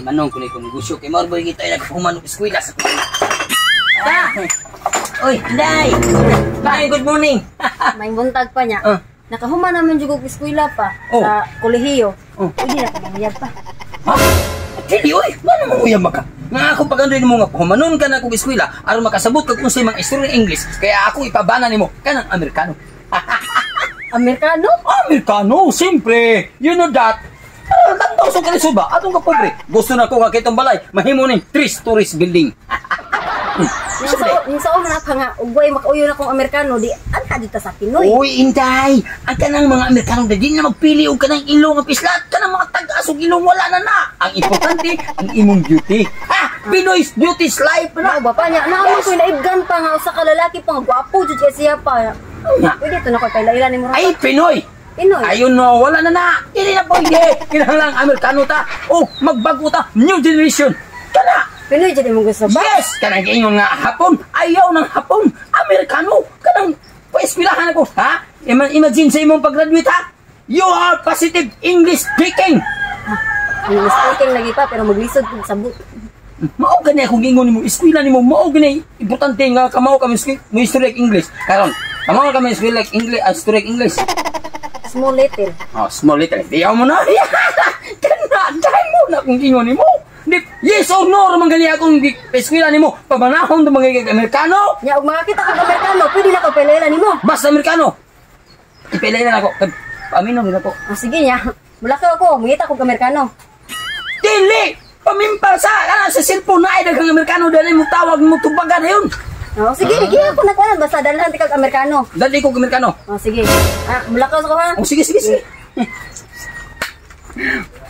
Manong kuno kong negosyo kay mao boy kita naghuman og eskwela sa kuno. Ah. Oy, Inday. Bye, good morning. May buntag pa niya. Ah. Nakahuman naman jud og eskwela pa Oh. sa kolehiyo. Oh. Pwede na ka manguyab pa. Ha? Dili oy, wala mo uyab ka. Nga ako pagandoy nimo nga humanon ka na kog eskwela aron makasabot kag unsay mga istorya English. Kaya ako ipabana nimo kanang Amerikano. Amerikano? Amerikano, siyempre. You know that. Ah, tantaw sa kalisod ba? Atong kapobre. Gusto na ko nga kitong balay. Mahimo ning three stories building. Yung sa una pa nga, ugway makauyo na kong Amerikano, di anta dito sa Pinoy. Uy, Inday! Ang kanang mga Amerikano di na magpili og kanang ilong nga pislat, kanang mga tag-as og ilong wala na na. Ang importante, ang imong beauty. Ha! Pinoy's beauty is life Na na. ba pa niya? Naman ko naibgan pa nga usa ka lalaki pa nga gwapo jud kay siya pa. Nga. Pwede to na ko kay ni mo. Ay, Pinoy! Pinoy. Ayun no, wala na na. Hindi na pwede. Kinahanglan Amerikano ta. O, magbago ta. New generation. Kana! Pinoy jud imong gusto ba? Yes! Kanang giingon nga Hapon. Ayaw ng Hapon. Amerikano. Kanang paespilahan ako. Ha? Imagine sa imong pag-graduate ha? You are positive English speaking. English speaking lagi pa pero maglisod pud sabot. Mao gani akong giingon nimo, eskwela nimo mao gani importante nga kamao kami mo istorya English. Karon, kamao kami eskwela English, istorya English. Small little. Oh, small little. Diyaw mo na. Kana, dahil mo na akong giingon nimo. Di, yes or no ra man gani akong eskwela nimo. Pamanahon to mga Amerikano. Nya og makakita kag Amerikano, pwede na ko pailaila nimo. Basta Amerikano. Ipilay na ako. Paminaw din ako. Ah, sige nya. Mulakaw ako, mangita kog Amerikano. Dili! Pamimpal sa, sa cellphone na ay daghang Amerikano dali mo tawag mo tubagan na yun. Oh, sige, sige ako na kuan basta dalhan ti kag Amerikano. Dali ko Amerikano. Oh, sige. Ah, mulakaw sa ko ha. Oh, sige, sige, sige.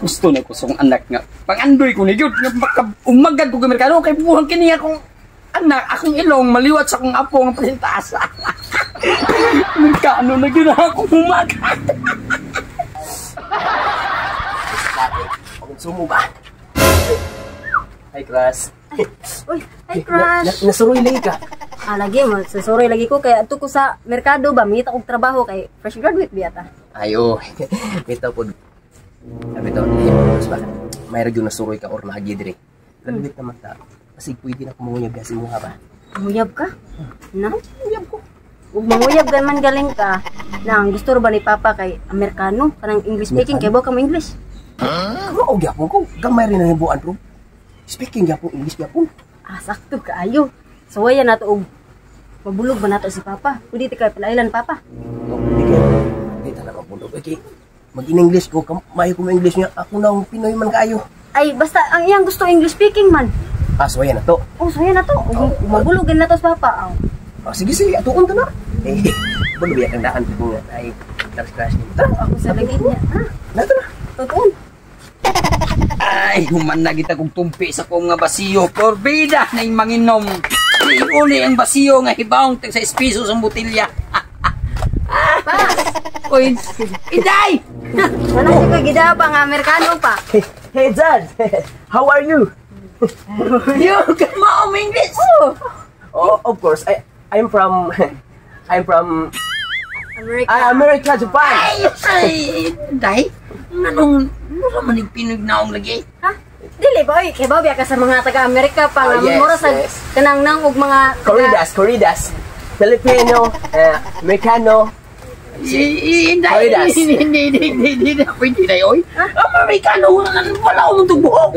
Gusto na ko sa akong anak nga. Pangandoy ko ni Gyud nga umagad ko Amerikano kay buhang kini akong anak, akong ilong maliwat sa akong apo nga presentasa. Amerikano na gyud ako umagad. Pag-sumo ba? Hi, crush. Uy, hi crush. Nasuroy lagi ka. Ah, lagi mo, susuroy lagi ko kay adto ko sa merkado ba, mangita kog trabaho kay fresh graduate biyata. Ay, oh. Bitaw po. Bitaw, mas ba? Mayroon yung nasuroy ka or naagi dire. Graduate naman ta. Kasi pwede na kumunyab kasi muha ba? Manguyab ka? Na? Manguyab ko. Ug manguyab gan man galing ka. Na ang gusto ra ba ni Papa kay Amerikano, kanang English speaking kay ka mo English. Kamao gyapon ko. Gamay rin ang hibuan bro. Speaking gyapon English gyapon. Ah, sakto kaayo. So waya nato og mabulog ba nato si Papa? Pwede ti kay palailan Papa. Oh, hindi kayo. Hindi talaga mabulog. Okay. Mag-in-English ko, mayo ko mo-English niya. Ako na ang Pinoy man kaayo. Ay, basta ang iyang gusto English speaking man. Ah, so ayan na to. Oh, so yan na to. Ug mabulog na to si Papa. Oh. Ah, sige, sige. Atuon ka na. Eh, bulog yan ang daan ko nga. Ay, crush, crush. Tara, Ako sa lagi niya. Ah, na, tara. totoo. Ay, human na kita kong tumpi sa kong nga basiyo. Porbida na yung manginom. Uli ang basiyo nga hibawng tag 6 pesos ang botelya. Pa, Uy, Inday! wala siya ko gidapa nga Amerikano pa. Hey, Dad! How are you? You kamao mo English! Oh, of course. I'm from America. America, Japan. Ay, ay, Inday! Anong, mura man yung Pinoy naong lagi? Ha? Dili ba oy, kay baw biya ka sa mga taga-Amerika pa nga Oh, yes, mura sa yes. kanang nang og mga Corridas, corridas. Filipino, Americano. Inday, Corridas. hindi, hindi, hindi, hindi, hindi, hindi, hindi, oy. Amerikano, wala akong buhok.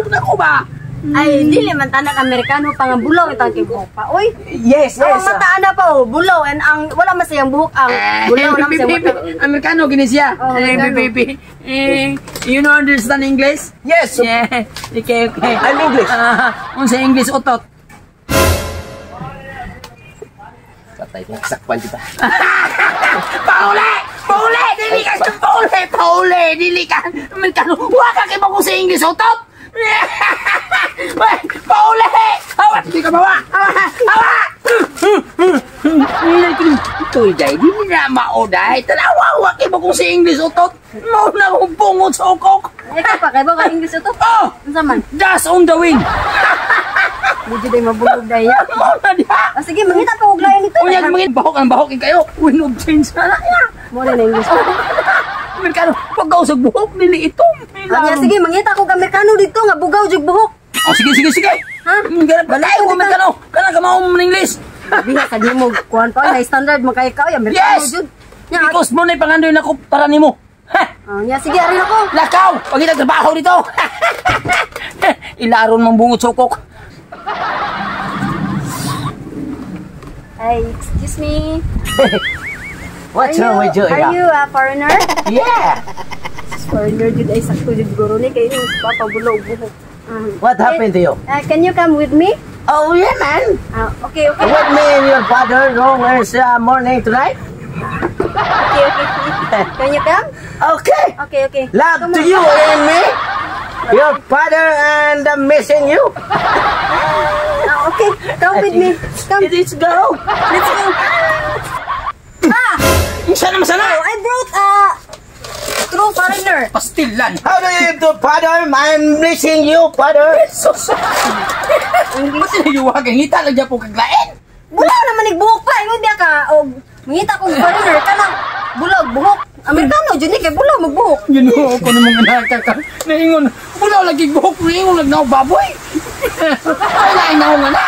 Na ko ba? Ay, dili man tanan Amerikano pa nga bulaw itang kay buhok pa. Oy, Yes, ang yes. mata ana pa oh, bulaw and ang wala man siyang buhok ang bulaw na man siyang mata. Amerikano, gini siya. Oh, Eh, Amerikano. baby. Eh, you know understand English? Yes. Yeah. Okay, okay. I'm English. Ah, unsa English utot? Patay ko, sakpan kita. Pauli! Pauli! Dili ka! Pauli! Pauli! Dili ka! Amerikano! Wa ka kay sa English utot! Weh, pauli! Awa! Di ka mawa! Awa! Awa! Ito'y day, di na mao day. Tanawa, wa kay sa English utot. Mao na akong bungot sa ukok. Ikaw pa kay ba ka English utot? Oh! Unsa man? Dust on the wind! Medyo day mabulog day ya. Mao na diha! Ah, sige, mangita pa og lain nito. Unya, mga bahok ang bahok kayo. Wind of change na na. Mo na English. Amerikano, pagkaw sa buhok, nili itong. Anya, sige, mangita ko Amerikano dito nga bugaw jud buhok. Oh, sige, sige, sige. Ha? Ganun pa tayo, Amerikano. Kana ka mao ng English. Biha sa nimo kuan pa na standard man kay ka, oy, Amerikano Yes! jud. Nya, Because mo na pangandoy na ko para nimo. Ha? oh, nya sige, ari ako. Lakaw! Pag trabaho dito. Ilaron mong bungot sukok. Ay, excuse me. What's wrong with you, Are Ira? you a foreigner? Yeah. Foreigner jud ay sakto jud guro ni kay imong papa bulo og buhok. What happened to you? Can you come with me? Oh, yeah, man. Ah, okay, okay. What me and your father wrong is morning tonight? Okay. Can you come? Okay. Okay. Love Come to on. you and me. Your father and missing you. Ah, okay, come with me. Come. Let's go. Let's go. Ah! Isa naman sana! Oh, I brought a true foreigner. Pastilan! How do you do, father? I'm missing you, father. Sus! Ba't sinayuwag ang ngita lang dyan po kaglain? Bulaw naman nagbuhok pa. Ingon biya ka og mangita kong foreigner kanang bulaw buhok. Amerikano jud ni kay bulaw magbuhok. Ginoo ko namang anak ka. Naingon, bulaw lagi buhok, naingon lang na baboy. Ay, lain na nga na.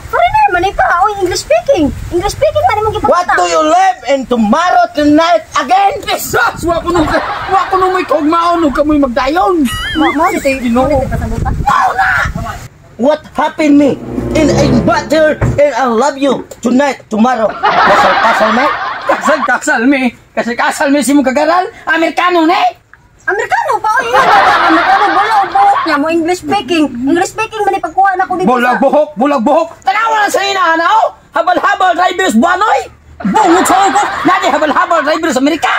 Foreigner man ni pa, oy, English speaking. English speaking man imong gipakita. What do you live in tomorrow tonight again? Jesus! Wa ko nung may kogmaon ug kamoy magdayon. Mo mo dito. Ginoo. Mo dito pasabuta. Mao na! What happened me? In a butter and I love you tonight, tomorrow. Kasal, kasal, man. Kasal, kasal mi. Kasi kasal mi si mong kagaral. Amerikano ni. Amerikano pa oy, ingon ba ang Amerikano bulaw buhok niya mo English speaking. English speaking man ni pagkuha na ko dito. Bulag buhok, bulag buhok. Tanawa na sa ina, ana oh. Habal-habal drivers buanoy. Bungot sa ko. Nadi habal-habal drivers Amerika.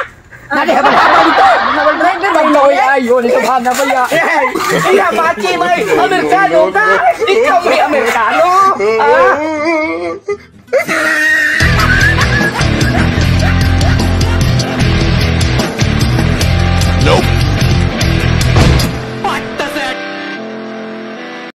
Nadi habal-habal dito. Habal driver ba Pagkaoy ayo ni kabana ba ya? Iya, Maki, may Amerikano ka. Ikaw may Amerikano. Ah.